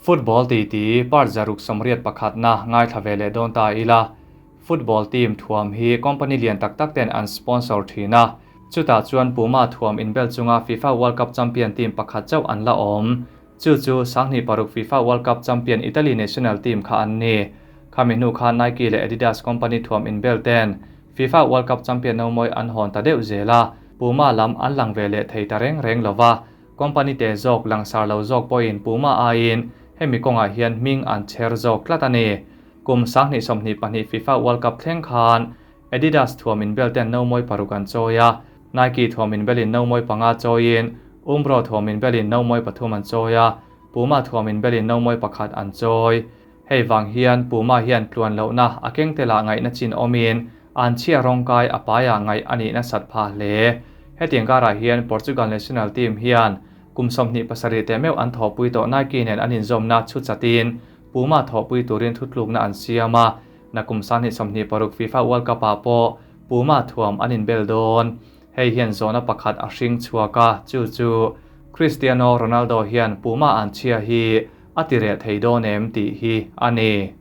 Football titi part 681 na ngaithla ve leh dawn ta ila. Football team thuam hi company lian tak tak ten an sponsor thin a, chutah chuan Puma thuam inbel chunga FIFA World Cup champion team pakhat chauh an la awm. Chu chu 2006 FIFA World Cup champion Italy national team kha an ni. Khami hnu khan Nike leh Adidas company thuam inbel ten FIFA World Cup champion nomawi an hawn ta deuh zel a, Puma lam an lang ve leh thei ta reng reng lova. Company te zawk langsar lo zawk pawhin Puma aiin hemi kawngah hian hming an chher zawk tlat a ni. Kum 2022 FIFA World Cup thleng khan Adidas thuam inbel ten nomawi paruk an chawi a, Nike thuam inbelin nomawi panga chawiin, Umbro thuam inbelin nomawi pathum an chawi a, Puma thuam inbelin nomawi pakhat an chawi. Hei vang hian Puma hian tluan lohna a keng telah ngaihna chin awmin an chhia rawngkai a paiah ngaih a nih nasat phah hle. Hetiang karah hian Portugal national team hian kum 27 teh meuh an thawhpui tawh Nike nen an inzawmna chhu chatin Puma thawhpui turin thutlukna an siam a, nakum 2026 FIFA World Cup-ah pawh Puma thuam an inbel dawn. Hei hian zawhna pakhat a hring chhuak a, chu chu Cristiano Ronaldo hian Puma an chhia hi a ti reh thei dawn em tih hi a ni.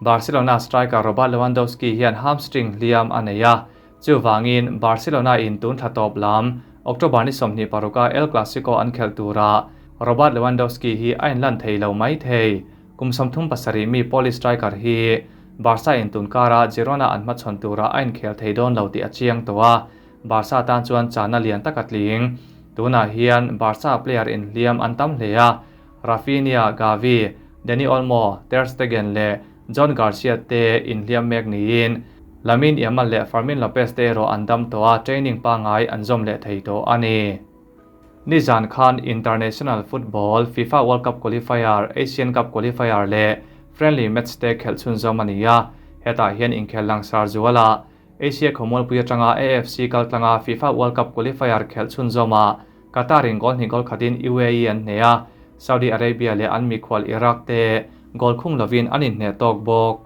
Barcelona striker Robert Lewandowski hian hamstring hliam a nei a, chuvangin Barcelona in tun thla tawp lam October ni 26 a El Clasico an khelh turah Robert Lewandowski hi a inlan thei lo mai thei. Kum 37 mi Polish striker hi Barca in tun kara Girona an hmachhawn turah a inkhel thei dawn lo tih a chiang tawh a, Barca tan chuan chana lian tak a tling. Tunah hian Barca player inhliam an tam hle a, Rafinha, Gavi, Dani Olmo, Ter Stegen leh Joan Garcia te inhliam mek niin Lamine Yamal leh Fermin Lopez te erawh an dam tawh a, training pangngai an zawm leh thei tawh a ni. Nizan khan International Football, FIFA World Cup Qualifier, Asian Cup Qualifier leh Friendly Match te khelh chhunzawm a ni a, hetah hian inkhel langsar zuala Asia khawmualpui atanga AFC kaltlanga FIFA World Cup Qualifier khelh chhunzawmah Qatar in goal hnih goal khatin UAE an hneh a, Saudi Arabia leh an mikhual Iraq te goal khung lovin an inhneh tawk bawk.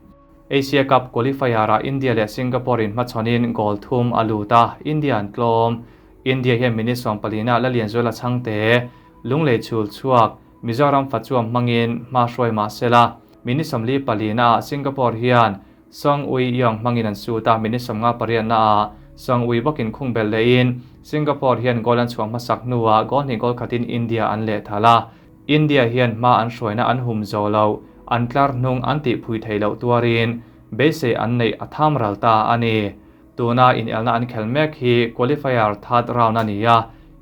Asia Cup Qualifier-ah India leh Singapore in hmachhawnin goal thum a lut a, India an tlawm. India hian minute 14 ah Lalianzuala chhangte Lunglei chhul chhuak Mizoram fachuam hmangin hma hruai mah sela, minute 44 ah Singapore hian Song Ui Yong hmangin an sut a, minute 58 ah Song Ui bawkin khung bel lehin Singapore hian goal an chhuah hmasak hnuah goal hnih goal khatin India an leh thal a. India hian hma an hruaina an hum zo lo, an tlar hnung an tih phui thei loh tuarin beisei an neih a tham ral ta a ni. Tuna inelna an khel mek hi qualifier third round a ni a,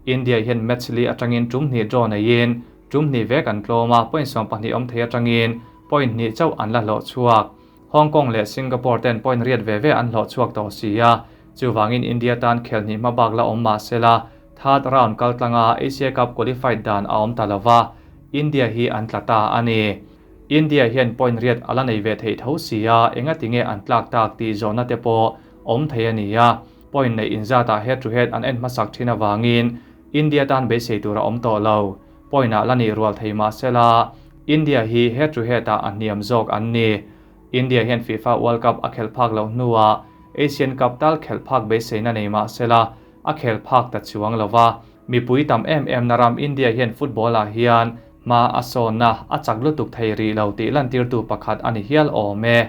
India hian match li atangin tum hnih draw neiin tum hnih vek an tlawm a, point 12 awm thei atangin point hnih chauh an la hlawh chhuak. Hong Kong leh Singapore ten point riat ve ve an hlawh chhuak tawh si a, chuvangin India tan khel hnih hma bak la awm mah sela, third round kaltlanga Asia Cup qualified dan a awm ta lova, India hi an tla ta a ni. India hian point riat a la nei ve thei tho si a, enga tinge an tlak tak tih zawhna te pawh awm thei a ni a, point neih inzatah head to head an en hmasak thin avangin India tan beisei tur a awm tawh lo. Point ah la nih rual thei mah sela, India hi head to head ah a hniam zawk an ni. India hian FIFA World Cup a khelh phak loh hnuah Asian Cup tal khelh phak beiseina nei mah sela, a khel phak ta chuang lova. Mipui tam em em na ram India hian football ah hian hma a sawnna a chak lutuk thei rih lo tih lantirtu pakhat a ni hial awm e.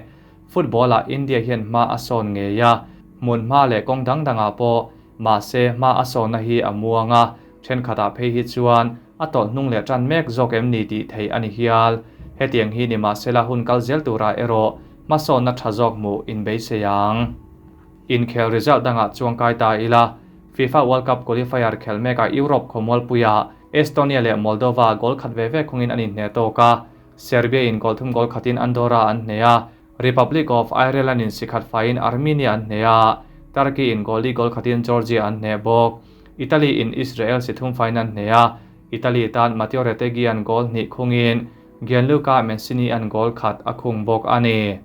Football ah India hian hma a sawn ngei a, hmun hma leh kawng dang dangah pawh mahse hma a sawnna hi a muang a, thenkhatah phei hi chuan a tawlh hnung leh tan mek zawk em ni tih theih a ni hial. Hetiang hi ni mahsela hun kal zel turah erawh hmasawnna tha zawk hmuh inbeisei ang. Inkhel result dangah chuang kai ta ila, FIFA World Cup qualifier khel mekah Europe khawmualpuiah Estonia leh Moldova goal khat ve ve khungin an inhneh tawk a, Serbia in goal thum goal khatin Andorra an hneh a, Republic of Ireland in sikhat faiin Armenia an hneh a, Turkey in goal li goal khatin Georgia an hneh bawk. Italy in Israel si thum faiin an hneh a, Italy tan Matteo Retegui an goal hnih khungin Gianluca Mancini an goal khat a khung bawk a ni.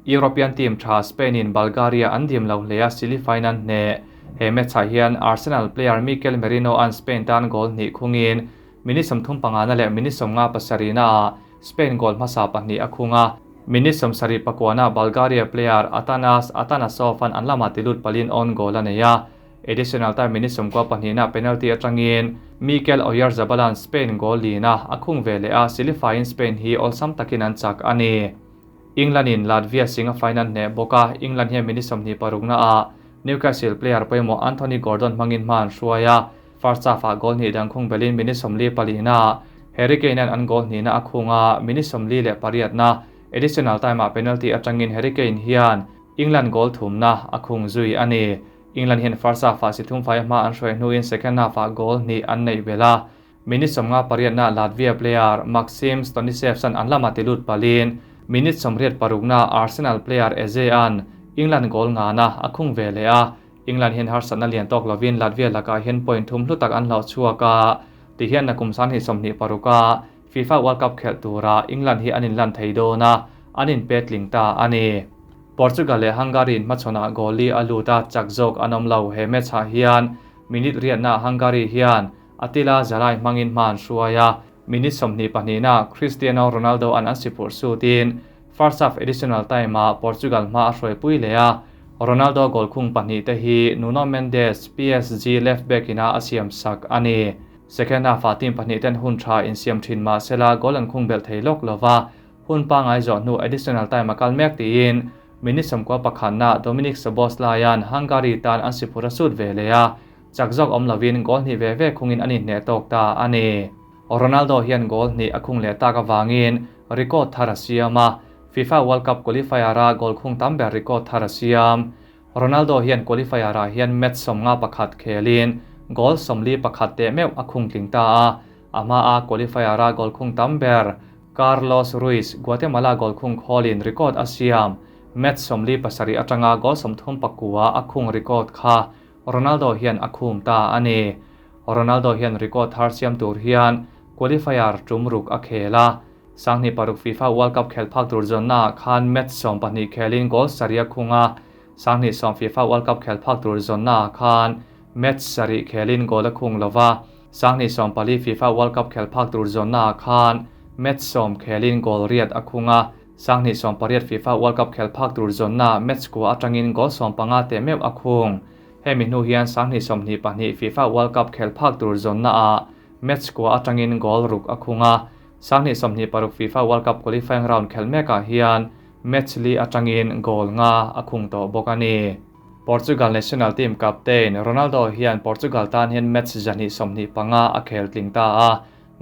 European team tha Spain in Bulgaria an dim lo hle a sili fain an hneh. He match ah hian Arsenal player Mikel Merino an Spain tan goal hnih khungin minute 35 na leh minute 57 na ah Spain goal hmasa pahnih a khung a. Minute 79 na Bulgaria player Atanas Atanasov an an lama tilut palin own goal a nei a. Additional time minute 22 na penalty atangin Mikel Oyarzabal-a'n Spain goal lina a khung ve leh a, silifaiin Spain hi awlsam takin an chak a ni. England in Latvia singa final hneh bawk a, England hian minute 26 na ah Newcastle player pawimawh Anthony Gordon hmangin hma an hruai a, first half ah goal hnih dang khung belin minute 44 na ah Harry Kane an an goal hnihna a khung a, minute 48 na additional time ah penalty atangin Harry Kane hian England goal thumna a khung zui a ni. England hian first half ah si thum fai hma an hruai hnuin second half ah goal hnih an neih belh a, minute 58 na Latvia player Maxim Stonisev-san an lama tilut palin minute 86 na Arsenal player Eze an England goal ngana a khung ve leh a. England hian harsatna lian tawk lovin Latvia lakah hian point thum hlu tak an hloh chhuak a, tihian nakum 2026 a FIFA World Cup khelh tura England hi an inlan thei dawn a, an inpetling ta a ni. Portugal leh Hungary in hmachhawnah goal li a lut a, chak zawk an awm lo. He match ah hian minute riatna Hungary hian Attila Szalai hmangin hma an hruai a, minute 22 na Cristiano Ronaldo an an siphurh sutin first half additional time ah Portugal hma a hruaipui leh a, Ronaldo goal khung pahnih te hi Nuno Mendes, PSG left back ina a siam sak a ni. Second half ah team pahnih ten hun tha insiam thin mahsela goal an khung belh thei lawk lova, hun pangai zawh hnu additional time a kal mek tiin minute 91 na Dominic Szoboszlai an Hungary tan an siphurh a sut ve leh a, chak zawk awm lovin goal hnih ve ve khungin an inhneh tawk ta a ni. Ronaldo hian goal hnih a khung leh tak awangin record thar a siam a, FIFA World Cup qualifier a goal khung tam ber record thar a siam. Ronaldo hian qualifier ah hian match 51 khelin goal 41 te meuh a khung tling ta a, a hma a qualifier a goal khung tam ber Carlos Ruiz, Guatemala goal khung khawlin record a siam. Match 47 atanga goal 39 a khung record kha Ronaldo hian a khum ta a ni. Ronaldo hian record thar siam tur hian qualifier tum ruk a khel a, 2006 FIFA World Cup khel phak tur zawnna khan match 12 khelin goal saria khunga, 2010 FIFA World Cup khel phak tur zawnna khan match sari khelin goal a khung lova, 2014 FIFA World Cup khel phak tur zawnna khan match 10 khelin goal riat a khunga, 2018 FIFA World Cup khel phak tur zawnna match kwa atangin goal 15 te meuh a khung. Hemi hnu hian 2022 FIFA World Cup khel phak tur zawnna a match kwa atangin goal ruk a khunga, 2026 FIFA World Cup qualifying round khel mekah hian match li atangin goal nga a khung tawh bawk a ni. Portugal national team captain Ronaldo hian Portugal tan hian match 225 a khel tling ta a,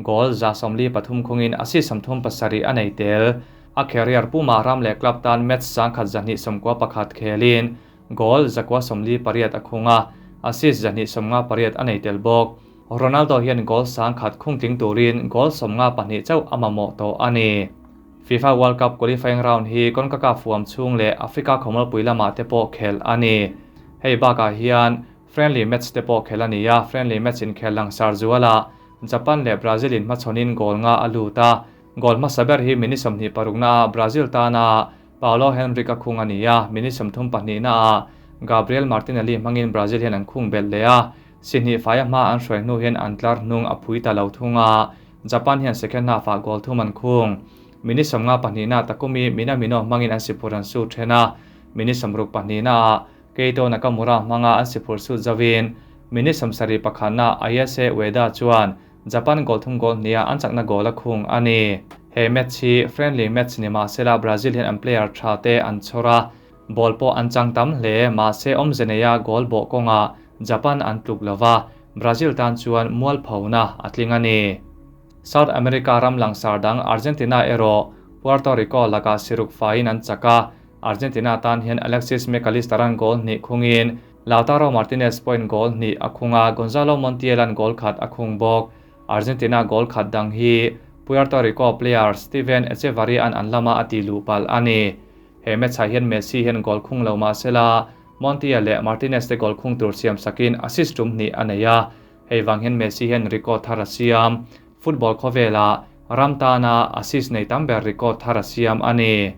goal 143 khungin assist 37 a nei tel. A career puma ram leh club tan match 1,291 khelin goal 148 a khunga, assist 258 a nei tel bawk. Ronaldo hian goal 100 khung tling turin goal 52 chauh a mamawh tawh a ni. FIFA World Cup qualifying round hi CONCACAF huam chhung leh Africa khawmualpui lamah te pawh khel a ni. Hei bakah hian friendly match te pawh khel a ni a, friendly match inkhel langsar zuala Japan leh Brazil in hmachhawnin goal nga a lut a, goal hmasa ber hi minute 26 na ah Brazil tana Paulo Henrique a khung a ni a, minute 32 na ah Gabriel Martinelli hmangin Brazil hian an khung belh leh a, si hnih fai a hma an hruai hnu hian an tlar hnung a phui ta lo thung a, Japan hian second half ah goal thum an khung. Minute 52 na Takumi Minamino hmangin an siphurh an su then a, minute 62 na ah Keito Nakamura hmanga an siphurh su zawin minute 71 na Ayase Ueda chuan Japan goal thum goal hnia an chakna goal a khung a ni. He match hi friendly match ni mahsela Brazil hian an player tha te an chhawr a, ball pawh an chang tam hle mahse awmze neia goal bawh kawnga Japan an tluk lova, Brazil tan chuan mual phona a tling a ni. South America ram langsar dang Argentina erawh Puerto Rico laka siruk faiin an chak a, Argentina tan hian Alexis Mac Allister an goal hnih khungin Lautaro Martinez point goal hnih a khunga, Gonzalo Montiel an goal khat a khung bawk. Argentina goal khat dang hi Puerto Rico player Steven Echeverri an an lama a ti luh palh a ni. He match ah hian Messi hian goal khung lo mahsela Montiel leh Martinez te goal khung tur siam sakin assist tum hnih a nei a, hei wang hian Messi hian record thar a siam. Football khawvela ram tana assist nei tam ber record thar a siam a ni.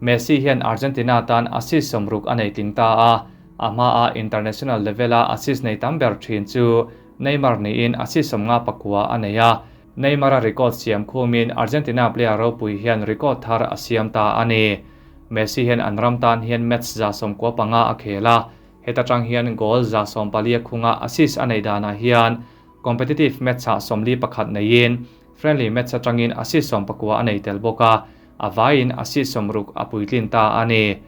Messi hian Argentina tan assist 60 a nei tling ta a, a hma a international level a assist nei tam ber thin chu Neymar niin assist 59 a nei a, Neymar a record siam khumin Argentina player ropui hian record thar a siam ta a ni. Messi hian an ram tan hian match 95 a khel a, Heta tang hian goal 140 a khunga assist a nei danah hian competitive match-ah 41 neiin friendly match atangin assist 19 a nei tel bawk a, a vaiin assist 60 a puitlin ta a ni.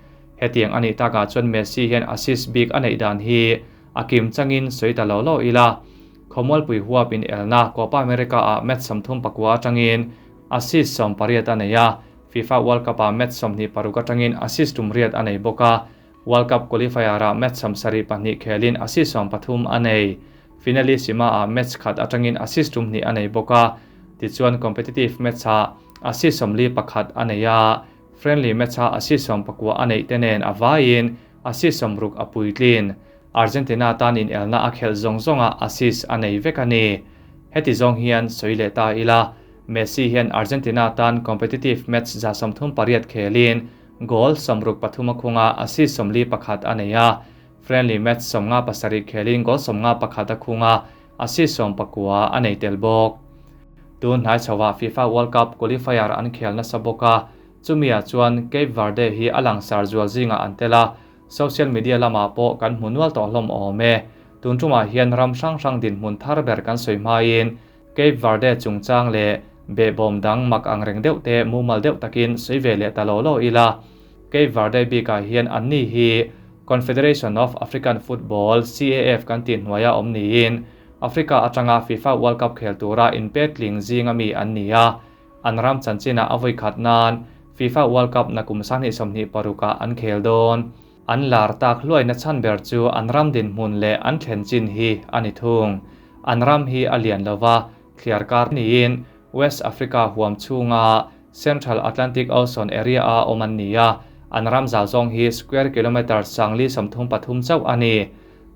Hetiang a nih takah chuan Messi hian assist bik a neih dan hi a kim changin sawi ta lo lo ila. Khawmualpui huap in elna Copa America-ah match 39 atangin assist 18 a nei a, FIFA World Cup-ah match 26 atangin assist 8 a nei bawk a, World Cup qualifier-ah match 72 khelin assist 13 a nei. Finalissima-ah match khat atangin assist 2 a nei bawk a, tichuan competitive match-ah assist 41 a nei a, friendly match-ah assist 19 a neih te nen a vaiin assist 60 a puitlin. Argentina tan in elna a khelh zawng zawnga assist a nei vek a ni. Heti zawng hian sawi leh ta ila, Messi hian Argentina tan competitive match 138 khelin goal 63 a khunga assist 41 a nei a, friendly match 57 khelin goal 51 a khunga assist 19 a nei tel bawk. Tun hnai chhoah FIFA World Cup qualifier an khel nasa bawk a, chumia chuan Cape Verde hi a langsar zual zinga an tel a, social media lamah pawh kan hmu nual tawh hlawm awm e. Tun tumah hian ram hrang hrang dinhmun thar ber kan sawi hmain Cape Verde chungchang leh behbawm dang mak ang reng deuh te mumal deuh takin sawi ve leh ta lo lo ila. Cape Verde bikah hian anni hi Confederation of African Football, CAF, kan tih hnuaia awm niin Africa atanga FIFA World Cup khel tura inpetling zinga mi an ni a, an ram chanchinah a vawi khat nan FIFA World Cup nakum 2026 ah an khel dawn. An lar tak hluai na chan ber chu an ram dinhmun leh an thlen chin hi a ni thung. An ram hi a lian lova, thliar kar niin West Africa huam chhunga Central Atlantic Ocean area a awm an ni a, an ram zau zawng hi square kilometre 433 chauh a ni.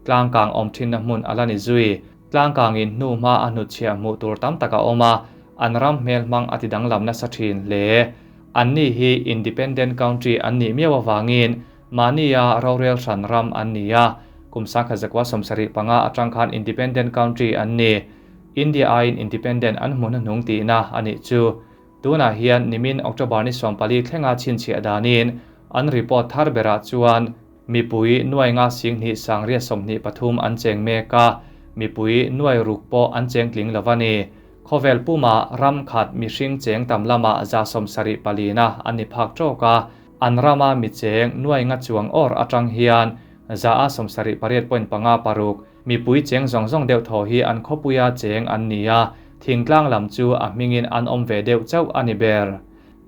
Tlangkang awm thinna hmun a la ni zui. Tlangkangin hnu hma a hnutchhiah hmuh tur tam tak a awm a, an ram hmel hmang a tidanglam nasa thin hle. Anni hi independent country an nih miau awangin mahnia rorel hran ram an ni a, kum 1975 atang khan independent country an ni. India aiin independent an hmu hnuhnung tihna a nih chu. Tunah hian nimin October ni 14 thlenga chhinchhiah danin an report thar berah chuan mipui nuai nga sing hnih sangria 23 an cheng mek a, mipui nuai ruk pawh an cheng tling lo a ni. Khawvel puma ram khat mihring cheng tam lama 74 na an ni phak tawk a, an rama mi cheng nuai nga chuang or atang hian za a 78.56 mipui cheng zawng zawng deuh thaw hi an khawpuia cheng an ni a, thingtlang lam chu a hmingin an awm ve deuh chauh a ni ber.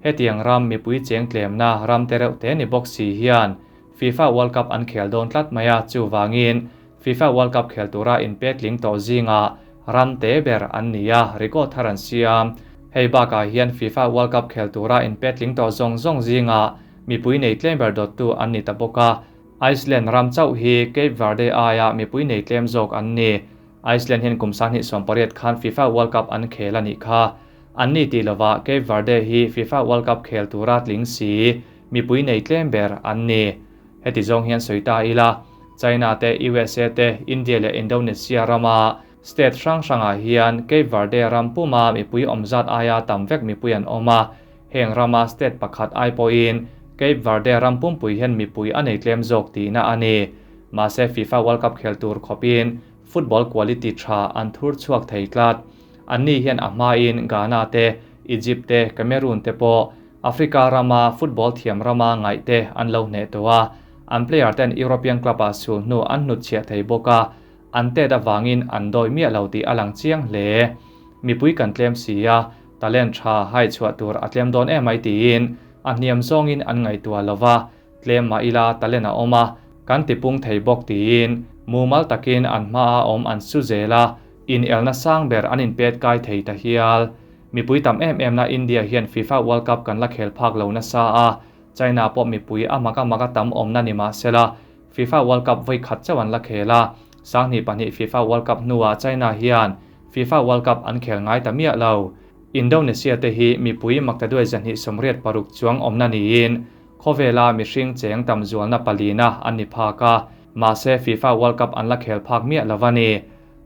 Hetiang ram mipui cheng tlemna ram te reuh te ni bawk si hian FIFA World Cup an khel dawn tlat mai a, chu wangin FIFA World Cup khel tura inpetling tawh zinga ram te ber an ni a, record thar an siam. Hei bakah hian FIFA World Cup khel tura inpetling tawh zawng zawng zinga mipui nei tlem ber dawttu an ni ta bawk a. Iceland ram chauh hi Cape Verde aia mipui nei tlem zawk an ni. Iceland hian kum 2018 khan FIFA World Cup an khel a nih kha. An ni ti lova Cape Verde hi FIFA World Cup khel tura tling si mipui nei tlem ber an ni. Heti zawng hian sawi ta ila, China te, USA te, India leh Indonesia rama state hrang hrangah hian Cape Verde ram puma mipui awmzat aia tam vek mipui an awm a, heng rama state pakhat ai pawhin Cape Verde ram pumpui hian mipui a nei tlem zawk tihna a ni. Mahse FIFA World Cup khel tur khawpin football quality tha an thur chhuak thei tlat. An ni hian a hmain Ghana te, Egypt te, Cameroon te pawh Africa rama football thiam rama ngaih te an lo hneh tawh a, an player ten European club ah sul hnu an hnutchhiah thei bawk a, an tet awangin an dawi miah lo tih a lang chiang hle. Mipui kan tlem si a, talent tha hai chhuah tur a tlem dawn em ai tiin a hniam zawngin an ngaihtuah lova, tlem mah ila talent a awm a, kan tipung thei bawk tiin mumal takin an hma a awm an su zel a, in elna sang ber an inpet kai thei ta hial. Mipui tam em em na India hian FIFA World Cup kan la khel phak lo nasa a, China pawh mipui a maka maka tam awm na ni mah sela, FIFA World Cup vawi khat chauh an la khel a, 2002 FIFA World Cup hnuah China hian FIFA World Cup an khel ngai ta miah lo. Indonesia te hi mipui maktaduai 286 chuang awm na niin khawvela mihring cheng tam zualna palina an ni phak a, mahse FIFA World Cup an la khel phak miah lo a ni.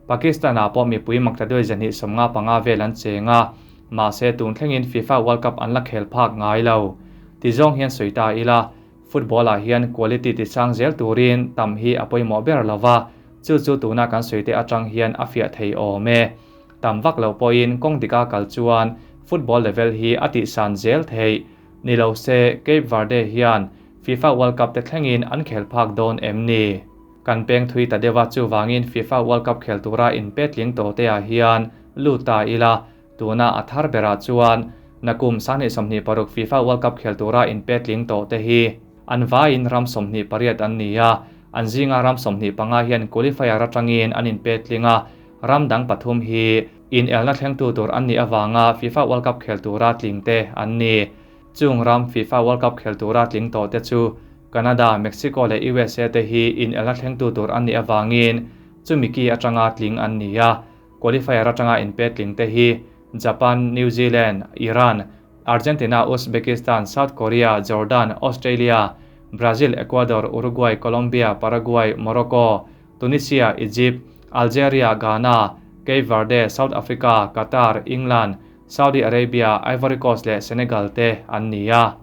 Pakistan ah pawh mipui maktaduai 295 vel an cheng a, mahse tun thlengin FIFA World Cup an la khel phak ngai lo. Ti zawng hian sawi ta ila, Football ah hian quality ti sang zel turin tam hi a pawimawh ber lova, chu chu tuna kan sawi te atang hian a fiah thei awm e. Tam vak lo pawhin kawng dika kal chuan football level hi a tihsan zel theih. Ni lo se Cape Verde hian FIFA World Cup te thlengin an khel phak dawn em ni? Kan peng thui ta deuh a, chuvangin FIFA World Cup khel tura inpetling tawh te ah hian lut ta ila, Tuna a thar berah chuan nakum 2026 FIFA World Cup khel tura inpetling tawh te hi an vaiin ram 28 an ni a, an zinga ram 25 hian qualifier atangin an inpetling a, ram dang pathum hi inelna thlengtu tur an nih avanga FIFA World Cup khel tura tling te an ni. Chung ram FIFA World Cup khel tura tling tawh te chu Canada, Mexico leh USA te hi inelna thlengtu tur an nih avangin chumi ki atanga tling an ni a. Qualifier atanga inpetling te hi Japan, New Zealand, Iran, Argentina, Uzbekistan, South Korea, Jordan, Australia, Brazil, Ecuador, Uruguay, Colombia, Paraguay, Morocco, Tunisia, Egypt, Algeria, Ghana, Cape Verde, South Africa, Qatar, England, Saudi Arabia, Ivory Coast leh Senegal te an ni a.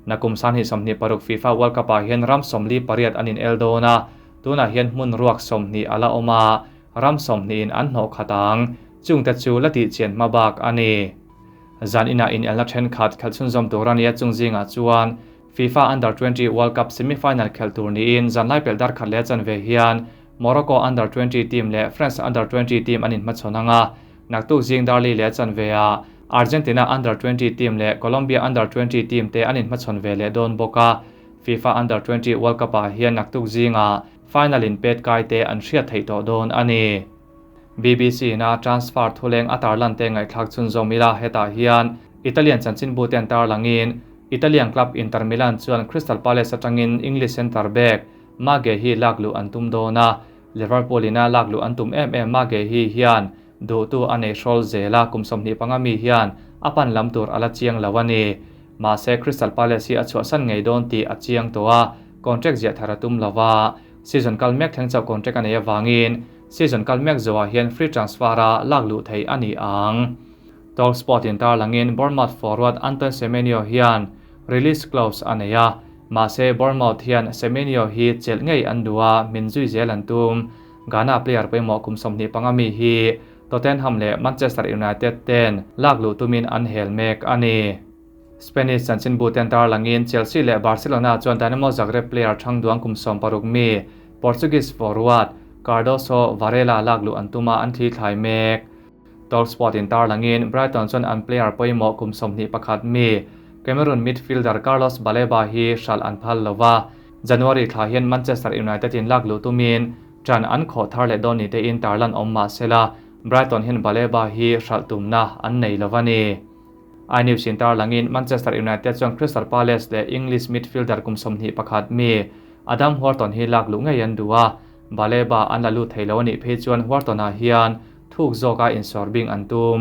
Nakum 2026 FIFA World Cup-ah hian ram 48 an inel dawn a, tunah hian hmun ruak 20 a la awm a. Ram 20 in an hnawh khat ang, chungte chu la tih chian hma bak a ni. Zan inah inelna thenkhat khelh chhunzawm tur a nia chung zingah chuan FIFA Under 20 World Cup semi-final khelh tur niin zanlai pelh dar khat leh chanve hian Morocco Under 20 team leh France Under 20 team an inhmachhawn ang a, naktuk zing dar li leh chanve ah Argentina Under 20 team leh Colombia Under 20 team te an inhmachhawn ve leh dawn bawk a. FIFA Under 20 World Cup ah hian naktuk zingah Final in pet kai te an hriat theih tawh dawn a ni. BBC in a transfer thuleng a tarlan te ngaihthlak chhunzawm ila hetah hian Italian chanchinbu te an tarlangin Italian club Inter Milan chuan Crystal Palace atangin English centre back Mage hi lakluh an tum dawn a, Liverpool in a lakluh an tum em em Mage hi hian duhtu a nei hrawl zel a, kum 25 mi hian a pan lam tur a la chiang lo a ni. Mahse Crystal Palace hi a chhuahsan ngei dawn tih a chiang tawh a, contract ziah thar a tum lo va, season kal mek thleng chauh contract a nei avangin season kal mek zawhah hian free transfer-a lak luh theih a ni ang. Talksport in tarlangin Bournemouth forward Antoine Semenyo hian release clause a nei a, mahse Bournemouth hian Semenyo hi chelh ngei an duh a, min zui zel an tum. Ghana player pawimawh kum 25 mi hi Tottenham leh Manchester United ten lak luh tumin an hel mek a ni. Spanish chanchinbu ten tarlangin Chelsea leh Barcelona chuan Dynamo Zagreb player thangduang kum 60 mi Portuguese forward Cardoso Varela lak luh an tum a, an thli thlai mek. Talksport in tarlangin Brighton chuan an player pawimawh kum 21 mi Cameroon midfielder Carlos Baleba hi hralh an phal lo va, January thla hian Manchester United in lak luh tumin ṭan an khawh thar leh dawn ni tein tarlan awm mah sela, Brighton hian Baleba hi hralh tumna an nei lo a ni. iNews in tarlangin Manchester United chuan Crystal Palace leh English midfielder kum 21 mi Adam Wharton hi lak luh ngei an duh a, Baleba an la lut thei lo a nih phei chuan Wharton-ah hian thuk zawka insawr bing an tum.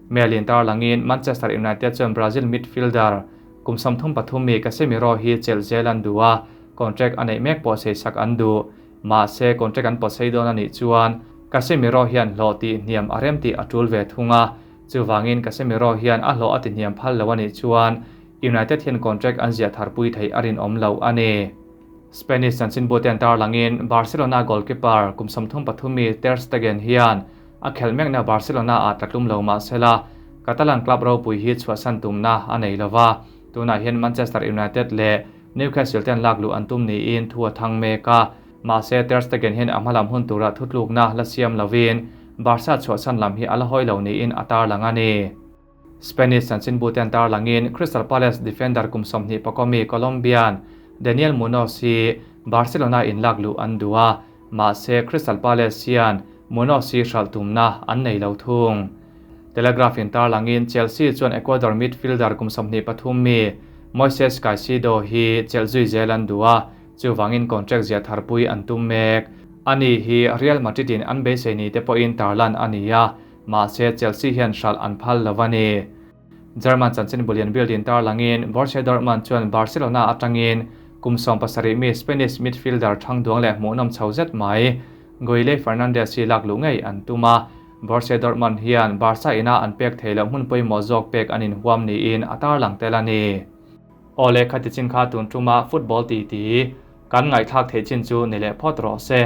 Mail in tarlangin Manchester United chuan Brazil midfielder kum 33 mi Casemiro hi chelh zel an duh a, contract a neih mek pawh seisak an duh. Mahse, contract an pawh sei dawn a nih chuan Casemiro hian hlawh tih hniam a rem tih a tul ve thung a, chuvangin Casemiro hian a hlawh a ti hniam phal lo a nih chuan United hian contract an ziah tharpui theih a rinawm lo a ni. Spanish chanchinbu te an tarlangin Barcelona goalkeeper kum 33 mi Ter Stegen hian a khelh mekna Barcelona ah tlatlum lo mah sela Catalan club ropui hi chhuahsan tumna a nei lova, tunah hian Manchester United leh Newcastle te an lak luh an tum niin thu a thang mek a, mahse Ter Stegen hian a hmalam hun tura thutlukna la siam lovin Barca chhuahsan lam hi a la hawi lo niin a tarlang a ni. Spanish chanchinbu te an tarlangin Crystal Palace defender kum 20 mi Colombian Daniel Munoz hi Barcelona in lak luh an duh a, mahse Crystal Palace hian Munoz hi hralh tumna an nei lo thung. Telegraph in tarlangin Chelsea chuan Ecuador midfielder kum 23 mi Moises Caicedo hi chelh zui zel an duh a, chuvangin contract ziah tharpui an tum mek. Ani hi Real Madrid in an beisei ni te pawhin tarlan a ni a, mahse Chelsea hian hralh an phal lo a ni. German chanchin bulian Bild in tarlangin Borussia Dortmund chuan Barcelona atangin kum 17 mi Spanish midfielder thangduang leh hmuhnawm chho zet mai Guille Fernandez hi lak luh ngei an tum a, Borussia Dortmund hian Barca ina an pek thei loh hmun pawimawh zawk pek an inhuam niin a tarlang tel a ni. Aw le, khati chin kha tun tuma football titi kan ngaihthlak theih chin chu ni leh phawt rawh se.